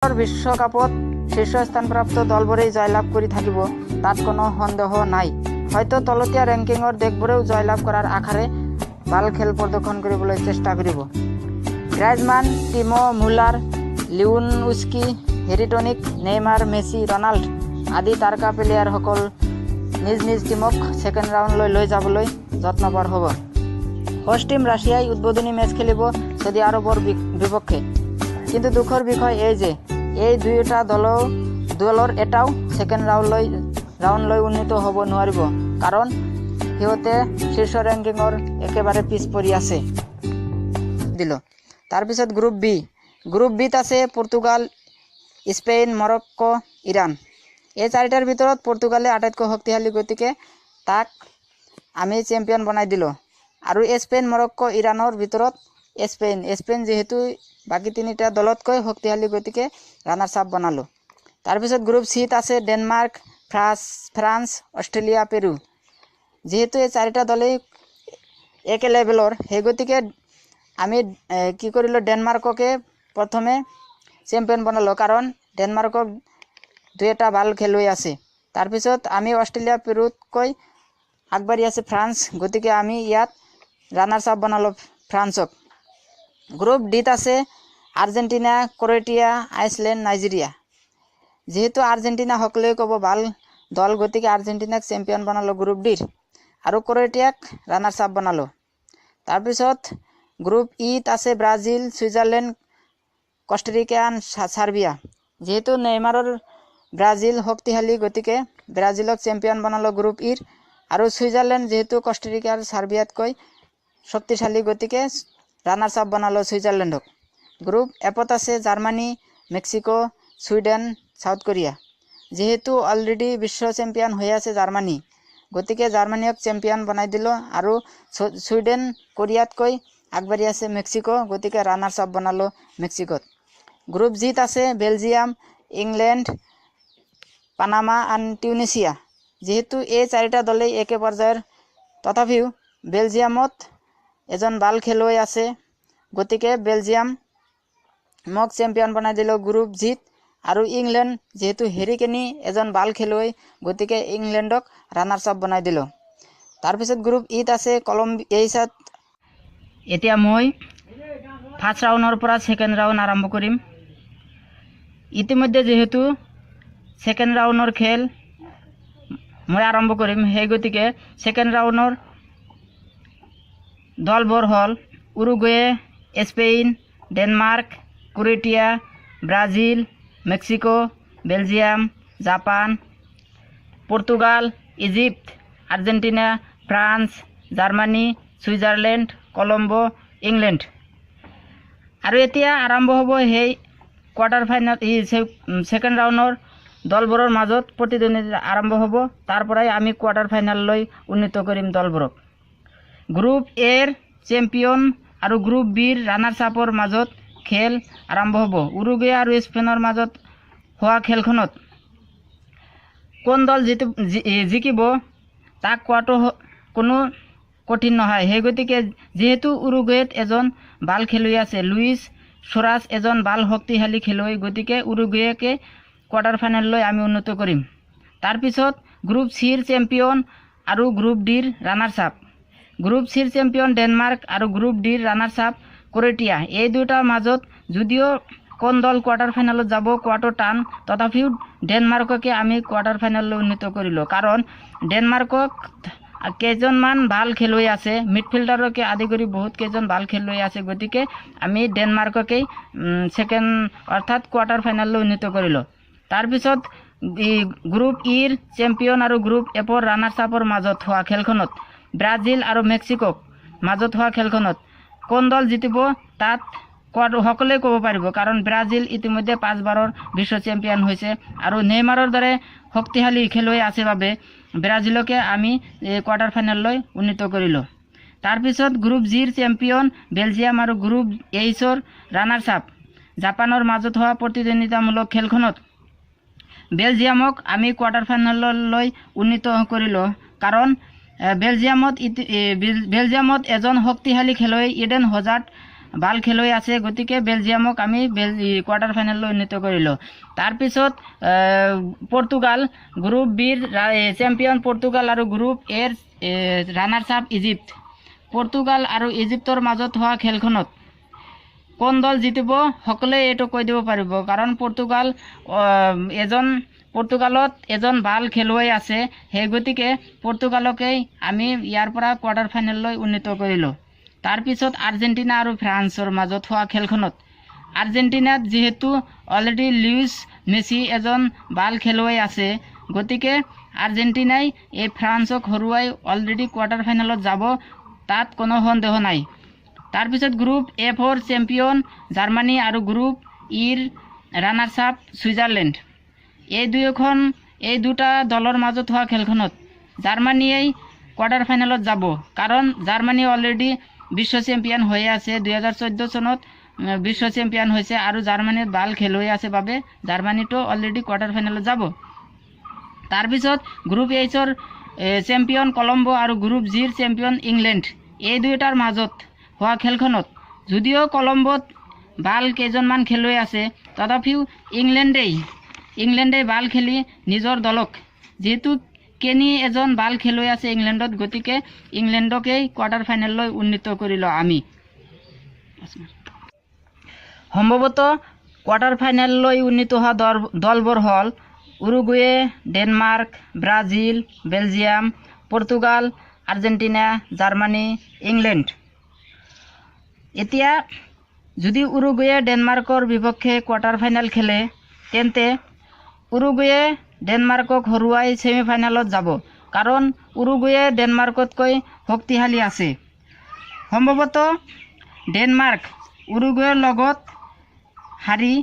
বিশ্বকাপত শীৰ্ষস্থানপ্ৰাপ্ত দলবোৰেই জয়লাভ কৰি থাকিব, তাত কোনো সন্দেহ নাই। হয়তো তলতীয়া ৰেংকিঙৰ দেশবোৰেও জয়লাভ কৰাৰ আশাৰে ভাল খেল প্ৰদৰ্শন কৰিবলৈ চেষ্টা কৰিব। গ্ৰাইজমান, টিম' মুলাৰ, লিউনউস্কি, হেৰিটনিক, নেইমাৰ, মেছি, ৰনাল্ড আদি তাৰকা প্লেয়াৰসকল নিজ নিজ টীমক ছেকেণ্ড ৰাউণ্ডলৈ লৈ যাবলৈ যত্নপৰ হ'ব। হোষ্ট টীম ৰাছিয়াই উদ্বোধনী মেচ খেলিব ছৌদি আৰৱৰ বিপক্ষে। কিন্তু দুখৰ বিষয় এই যে এই দুয়োটা দলৰ এটাও ছেকেণ্ড ৰাউণ্ডলৈ উন্নীত হ'ব নোৱাৰিব, কাৰণ সিহঁতে শীৰ্ষ ৰেংকিঙৰ একেবাৰে পিছ পৰি আছে। দিলোঁ। তাৰপিছত গ্ৰুপ বি। গ্ৰুপ বিত আছে পৰ্তুগাল, স্পেইন, মৰক্কো, ইৰাণ। এই চাৰিটাৰ ভিতৰত পৰ্তুগালে আটাইতকৈ শক্তিশালী, গতিকে তাক আমি চেম্পিয়ন বনাই দিলোঁ। আৰু স্পেইন, মৰক্কো, ইৰাণৰ ভিতৰত স্পেইন যিহেতু বাকী তিনিটা দলতকৈ শক্তিশালী, গতিকে ৰানাৰ্ছ আপ বনালোঁ। তাৰপিছত গ্ৰুপ চিত আছে ডেনমাৰ্ক, ফ্ৰান্স, অষ্ট্ৰেলিয়া, পেৰু। যিহেতু এই চাৰিটা দলেই একে লেভেলৰ, সেই গতিকে আমি কি কৰিলোঁ, ডেনমাৰ্ককে প্ৰথমে চেম্পিয়ন বনালোঁ, কাৰণ ডেনমাৰ্কক দুই এটা ভাল খেলুৱৈ আছে। তাৰপিছত আমি অষ্ট্ৰেলিয়া, পেৰুতকৈ আগবাঢ়ি আছে ফ্ৰান্স, গতিকে আমি ইয়াত ৰানাৰ্ছ আপ বনালোঁ ফ্ৰান্সক। গ্ৰুপ ডিত আছে আৰ্জেণ্টিনা, ক্ৰ'ৱেটিয়া, আইচলেণ্ড, নাইজেৰিয়া। যিহেতু আৰ্জেণ্টিনা সকলোৱে ক'ব ভাল দল, গতিকে আৰ্জেণ্টিনাক চেম্পিয়ন বনালোঁ গ্ৰুপ ডিৰ আৰু ক্ৰ'ৱেটিয়াক ৰানাৰ্ছ আপ বনালোঁ। তাৰপিছত গ্ৰুপ ইত আছে ব্ৰাজিল, ছুইজাৰলেণ্ড, কষ্টাৰিকা এণ্ড ছাৰ্বিয়া। যিহেতু নেইমাৰৰ ব্ৰাজিল শক্তিশালী, গতিকে ব্ৰাজিলক চেম্পিয়ন বনালোঁ গ্ৰুপ ইৰ আৰু ছুইজাৰলেণ্ড যিহেতু কষ্টাৰিকা আৰু ছাৰ্বিয়াতকৈ শক্তিশালী, গতিকে ৰানাৰ্ছ আপ বনালোঁ ছুইজাৰলেণ্ডক। গ্ৰুপ এফত আছে Germany, Mexico, Sweden, south Korea. যিহেতু অলৰেডি বিশ্ব চেম্পিয়ন হৈ আছে জাৰ্মানী, গতিকে জাৰ্মানীক চেম্পিয়ন বনাই দিলোঁ আৰু ছুইডেন, কোৰিয়াতকৈ আগবাঢ়ি আছে মেক্সিকো, গতিকে ৰানাৰ্ছ আপ বনালোঁ মেক্সিকোত। গ্ৰুপ জিত আছে Belgium, England, Panama and Tunisia. যিহেতু এই চাৰিটা দলেই একে পৰ্যায়ৰ, তথাপিও বেলজিয়ামত এজন ভাল খেলুৱৈ আছে, গতিকে বেলজিয়ামক চেম্পিয়ন বনাই দিলোঁ গ্ৰুপ জিত আৰু ইংলেণ্ড যিহেতু হেৰি কেনি এজন ভাল খেলুৱৈ, গতিকে ইংলেণ্ডক ৰানাৰ্ছ আপ বনাই দিলোঁ। তাৰপিছত গ্ৰুপ ইত আছে কলম্বিয়াত। এতিয়া মই ফাৰ্ষ্ট ৰাউণ্ডৰ পৰা ছেকেণ্ড ৰাউণ্ড আৰম্ভ কৰিম। ইতিমধ্যে যিহেতু ছেকেণ্ড ৰাউণ্ডৰ খেল মই আৰম্ভ কৰিম, সেই গতিকে ছেকেণ্ড ৰাউণ্ডৰ দলবোৰ হ'ল Uruguay, Spain, Denmark, Croatia, Brazil, Mexico, Belgium, Japan, Portugal, Egypt, Argentina, France, Germany, Switzerland, Colombo, England. আৰু এতিয়া আৰম্ভ হ'ব সেই কোৱাৰ্টাৰ ফাইনেল, ছেকেণ্ড ৰাউণ্ডৰ দলবোৰৰ মাজত প্ৰতিদ্বন্দ্বিতা আৰম্ভ হ'ব। তাৰ পৰাই আমি কোৱাৰ্টাৰ ফাইনেললৈ উন্নীত কৰিম দলবোৰক। গ্ৰুপ এৰ চেম্পিয়ন আৰু গ্ৰুপ বিৰ ৰানাৰ্ছ আপৰ মাজত খেল আৰম্ভ হ'ব। উৰুগুৱে আৰু স্পেইনৰ মাজত হোৱা খেলখনত কোন দল জিকিব তাক কোৱাটো কোনো কঠিন নহয়। সেই গতিকে যিহেতু উৰুগুৱেত এজন ভাল খেলুৱৈ আছে, লুইচ চোৰাছ এজন ভাল শক্তিশালী খেলুৱৈ, গতিকে উৰুগুৱেকে কোৱাৰ্টাৰ ফাইনেললৈ আমি উন্নত কৰিম। তাৰপিছত গ্ৰুপ চিৰ চেম্পিয়ন আৰু গ্ৰুপ ডিৰ ৰানাৰ্ছ আপ। গ্ৰুপ চিৰ চেম্পিয়ন ডেনমাৰ্ক আৰু গ্ৰুপ ডিৰ ৰানাৰ্ছ আপ ক্ৰ'ৱেটিয়া। এই দুটাৰ মাজত যদিও কোন দল কোৱাৰ্টাৰ ফাইনেলত যাব কোৱাটো টান, তথাপিও ডেনমাৰ্ককে আমি কোৱাৰ্টাৰ ফাইনেললৈ উন্নীত কৰিলোঁ, কাৰণ ডেনমাৰ্কক কেইজনমান ভাল খেলুৱৈ আছে, মিডফিল্ডাৰকে আদি কৰি বহুত কেইজন ভাল খেলুৱৈ আছে, গতিকে আমি ডেনমাৰ্ককেই ছেকেণ্ড অৰ্থাৎ কোৱাৰ্টাৰ ফাইনেললৈ উন্নীত কৰিলোঁ। তাৰপিছত গ্ৰুপ ইৰ চেম্পিয়ন আৰু গ্ৰুপ এফৰ ৰানাৰ্ছ আপৰ মাজত হোৱা খেলখনত ব্ৰাজিল আৰু মেক্সিকোক মাজত হোৱা খেলখনত কোন দল জিতিব তাত কোৱাটো সকলোৱে ক'ব পাৰিব, কাৰণ ব্ৰাজিল ইতিমধ্যে 5বাৰৰ বিশ্ব চেম্পিয়ন হৈছে আৰু নেইমাৰৰ দৰে শক্তিশালী খেলুৱৈ আছে বাবে ব্ৰাজিলকে আমি কোৱাৰ্টাৰ ফাইনেললৈ উন্নীত কৰিলোঁ। তাৰপিছত গ্ৰুপ জিৰ চেম্পিয়ন বেলজিয়াম আৰু গ্ৰুপ এইচৰ ৰানাৰ্ছ আপ জাপানৰ মাজত হোৱা প্ৰতিদ্বন্দ্বিতামূলক খেলখনত বেলজিয়ামক আমি কোৱাৰ্টাৰ ফাইনেললৈ উন্নীত কৰিলোঁ, কাৰণ বেলজিয়ামত এজন শক্তিশালী খেলুৱৈ ইডেন হজাৰ্ড ভাল খেলুৱৈ আছে, গতিকে বেলজিয়ামক আমি কোৱাৰ্টাৰ ফাইনেললৈ উন্নীত কৰিলোঁ। তাৰপিছত পৰ্তুগাল, গ্ৰুপ বিৰ চেম্পিয়ন পৰ্তুগাল আৰু গ্ৰুপ এৰ ৰানাৰ্ছ আপ ইজিপ্ত। পৰ্তুগাল আৰু ইজিপ্তৰ মাজত হোৱা খেলখনত কোন দল জিতিব সকলোৱে এইটো কৈ দিব পাৰিব, কাৰণ পৰ্তুগালত এজন ভাল খেলুৱৈ আছে, সেই গতিকে পৰ্তুগালকেই আমি ইয়াৰ পৰা কোৱাৰ্টাৰ ফাইনেললৈ উন্নীত কৰিলোঁ। তাৰপিছত আৰ্জেণ্টিনা আৰু ফ্ৰান্সৰ মাজত হোৱা খেলখনত আৰ্জেণ্টিনাত যিহেতু অলৰেডি লুইচ মেছি এজন ভাল খেলুৱৈ আছে, গতিকে আৰ্জেণ্টিনাই এই ফ্ৰান্সক হৰুৱাই অলৰেডি কোৱাৰ্টাৰ ফাইনেলত যাব, তাত কোনো সন্দেহ নাই। তাৰপিছত গ্ৰুপ এফৰ চেম্পিয়ন জাৰ্মানী আৰু গ্ৰুপ ইৰ ৰানাৰ্ছ আপ ছুইজাৰলেণ্ড। এই দুটা দলৰ মাজত হোৱা খেলখনত জাৰ্মানীয়েই কোৱাৰ্টাৰ ফাইনেলত যাব, কাৰণ জাৰ্মানী অলৰেডি বিশ্ব চেম্পিয়ন হৈয়ে আছে, 2014 চনত বিশ্ব চেম্পিয়ন হৈছে আৰু জাৰ্মানীত ভাল খেলুৱৈ আছে বাবে জাৰ্মানীটো অলৰেডি কোৱাৰ্টাৰ ফাইনেলত যাব। তাৰপিছত গ্ৰুপ এইচৰ চেম্পিয়ন কলম্বো আৰু গ্ৰুপ জিৰ চেম্পিয়ন ইংলেণ্ড, এই দুয়োটাৰ মাজত হোৱা খেলখনত যদিও কলম্বোত ভাল কেইজনমান খেলুৱৈ আছে, তথাপিও ইংলেণ্ডেই ভাল খেলি নিজৰ দলক, যিহেতু কেনি এজন ভাল খেলুৱৈ আছে ইংলেণ্ডত, গতিকে ইংলেণ্ডকেই কোৱাৰ্টাৰ ফাইনেললৈ উন্নীত কৰিলোঁ আমি। সম্ভৱতঃ কোৱাৰ্টাৰ ফাইনেললৈ উন্নীত হোৱা দলবোৰ হ'ল Uruguay, Denmark, Brazil, Belgium, Portugal, Argentina, Germany, England. এতিয়া যদি উৰুগুৱে ডেনমাৰ্কৰ বিপক্ষে কোৱাৰ্টাৰ ফাইনেল খেলে, তেন্তে উৰুগুৱে ডেনমাৰ্কক হৰুৱাই ছেমি ফাইনেলত যাব, কাৰণ উৰুগুৱে ডেনমাৰ্কতকৈ শক্তিশালী আছে। সম্ভৱতঃ ডেনমাৰ্ক উৰুগুৱেৰ লগত হাৰি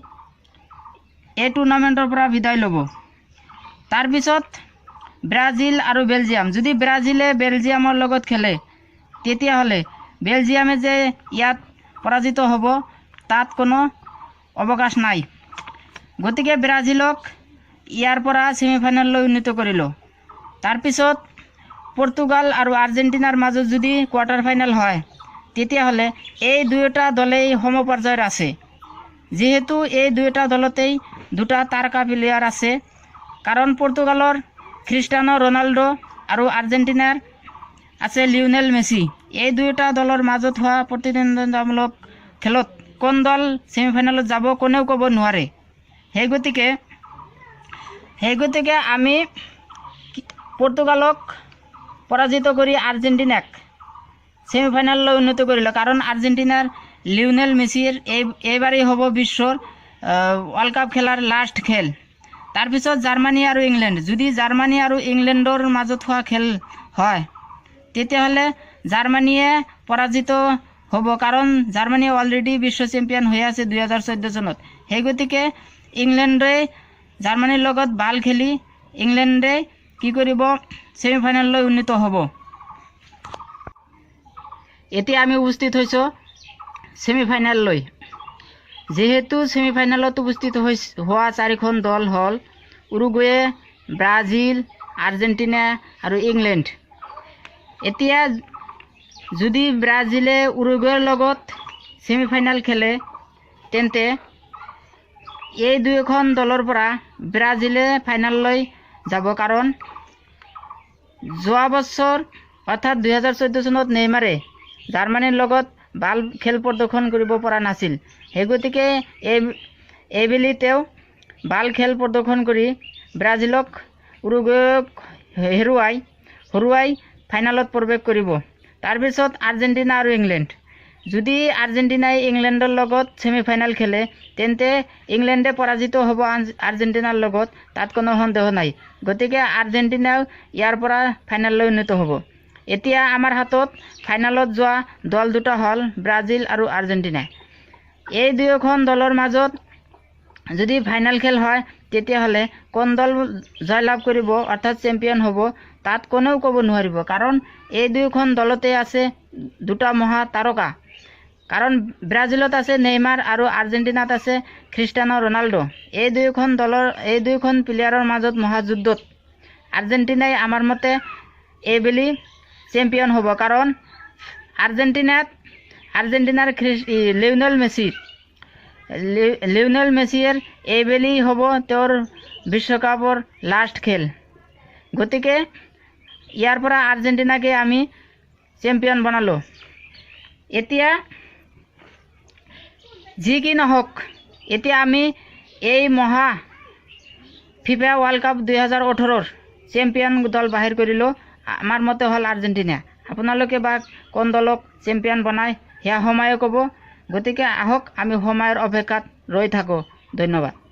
এই টুৰ্ণামেণ্টৰ পৰা বিদায় ল'ব। তাৰপিছত ব্ৰাজিল আৰু বেলজিয়াম, যদি ব্ৰাজিলে বেলজিয়ামৰ লগত খেলে তেতিয়াহ'লে বেলজিয়ামে যে ইয়াত পৰাজিত হ'ব তাত কোনো অৱকাশ নাই, গতিকে ব্ৰাজিলক ইয়াৰ পৰা ছেমি ফাইনেললৈ উন্নীত কৰিলোঁ। তাৰপিছত পৰ্তুগাল আৰু আৰ্জেণ্টিনাৰ মাজত যদি কোৱাৰ্টাৰ ফাইনেল হয়, তেতিয়াহ'লে এই দুয়োটা দলেই সমপৰ্যায়ৰ আছে, যিহেতু এই দুয়োটা দলতেই দুটা তাৰকা প্লেয়াৰ আছে, কাৰণ পৰ্তুগালৰ খ্ৰীষ্টানো ৰনাল্ডো আৰু আৰ্জেণ্টিনাৰ আছে লিঅনেল মেছি। এই দুয়োটা দলৰ মাজত হোৱা প্ৰতিদ্বন্দ্বিতামূলক খেলত কোন দল ছেমি ফাইনেলত যাব কোনেও ক'ব নোৱাৰে। সেই গতিকে আমি পৰ্তুগালক পৰাজিত কৰি আৰ্জেণ্টিনাক ছেমি ফাইনেললৈ উন্নীত কৰিলোঁ, কাৰণ আৰ্জেণ্টিনাৰ লিঅনেল মেছিৰ এইবাৰেই হ'ব বিশ্বৰ ৱৰ্ল্ড কাপ খেলাৰ লাষ্ট খেল। তাৰপিছত জাৰ্মানী আৰু ইংলেণ্ড, যদি জাৰ্মানী আৰু ইংলেণ্ডৰ মাজত হোৱা খেল হয়, তেতিয়াহ'লে জাৰ্মানীয়ে পৰাজিত হ'ব, কাৰণ জাৰ্মানী অলৰেডি বিশ্ব চেম্পিয়ন হৈ আছে 2014 চনত। সেই গতিকে ইংলেণ্ডে জাৰ্মানীৰ লগত ভাল খেলি ইংলেণ্ডে কি কৰিব, ছেমি ফাইনেললৈ উন্নীত হ'ব। এতিয়া আমি উপস্থিত হৈছোঁ ছেমি ফাইনেললৈ। যিহেতু ছেমি ফাইনেলত উপস্থিত হোৱা চাৰিখন দল হ'ল উৰুগুৱে, ব্ৰাজিল, আৰ্জেণ্টিনা আৰু ইংলেণ্ড। এতিয়া যদি ব্ৰাজিলে উৰুগুৱেৰ লগত ছেমি ফাইনেল খেলে, তেন্তে এই দুয়োখন দলৰ পৰা ব্ৰাজিলে ফাইনেললৈ যাব, কাৰণ যোৱা বছৰ অৰ্থাৎ 2014 চনত নেইমাৰে জাৰ্মানীৰ লগত ভাল খেল প্ৰদৰ্শন কৰিব পৰা নাছিল, সেই গতিকে এইবেলি তেওঁ ভাল খেল প্ৰদৰ্শন কৰি ব্ৰাজিলক উৰুগুৱেক হৰুৱাই ফাইনেলত প্ৰৱেশ কৰিব। তাৰপিছত আৰ্জেণ্টিনা আৰু ইংলেণ্ড, যদি আৰ্জেণ্টিনাই ইংলেণ্ডৰ লগত ছেমি ফাইনেল খেলে, তেন্তে ইংলেণ্ডে পৰাজিত হ'ব আৰ্জেণ্টিনাৰ লগত, তাত কোনো সন্দেহ নাই, গতিকে আৰ্জেণ্টিনাও ইয়াৰ পৰা ফাইনেললৈ উন্নীত হ'ব। এতিয়া আমাৰ হাতত ফাইনেলত যোৱা দল দুটা হ'ল ব্ৰাজিল আৰু আৰ্জেণ্টিনা। এই দুয়োখন দলৰ মাজত যদি ফাইনেল খেল হয়, তেতিয়াহ'লে কোন দল জয়লাভ কৰিব অৰ্থাৎ চেম্পিয়ন হ'ব তাত কোনেও ক'ব নোৱাৰিব, কাৰণ এই দুয়োখন দলতে আছে দুটা মহা তাৰকা, কাৰণ ব্ৰাজিলত আছে নেইমাৰ আৰু আৰ্জেণ্টিনাত আছে খ্ৰীষ্টানো ৰনাল্ডো। এই দুয়োখন দলৰ এই দুয়োখন প্লেয়াৰৰ মাজত মহাযুদ্ধত আৰ্জেণ্টিনাই আমাৰ মতে এইবেলি চেম্পিয়ন হ'ব, কাৰণ আৰ্জেণ্টিনাৰ লিঅ'নেল মেছিৰ, লিঅ'নেল মেছিৰ এইবেলি হ'ব তেওঁৰ বিশ্বকাপৰ লাষ্ট খেল। গতিকে ইয়াৰ পৰা আৰ্জেণ্টিনাকে আমি চেম্পিয়ন বনালোঁ। এতিয়া যি কি নহওক, এতিয়া আমি এই মহা ফিফা ৱৰ্ল্ড কাপ 2018ৰ চেম্পিয়ন দল বাহিৰ কৰিলোঁ। আমাৰ মতে হ'ল আৰ্জেণ্টিনা। আপোনালোকে বা কোন দলক চেম্পিয়ন বনায় সেয়া সময়ে ক'ব। গতিকে আহক, আমি সময়ৰ অপেক্ষাত ৰৈ থাকোঁ। ধন্যবাদ।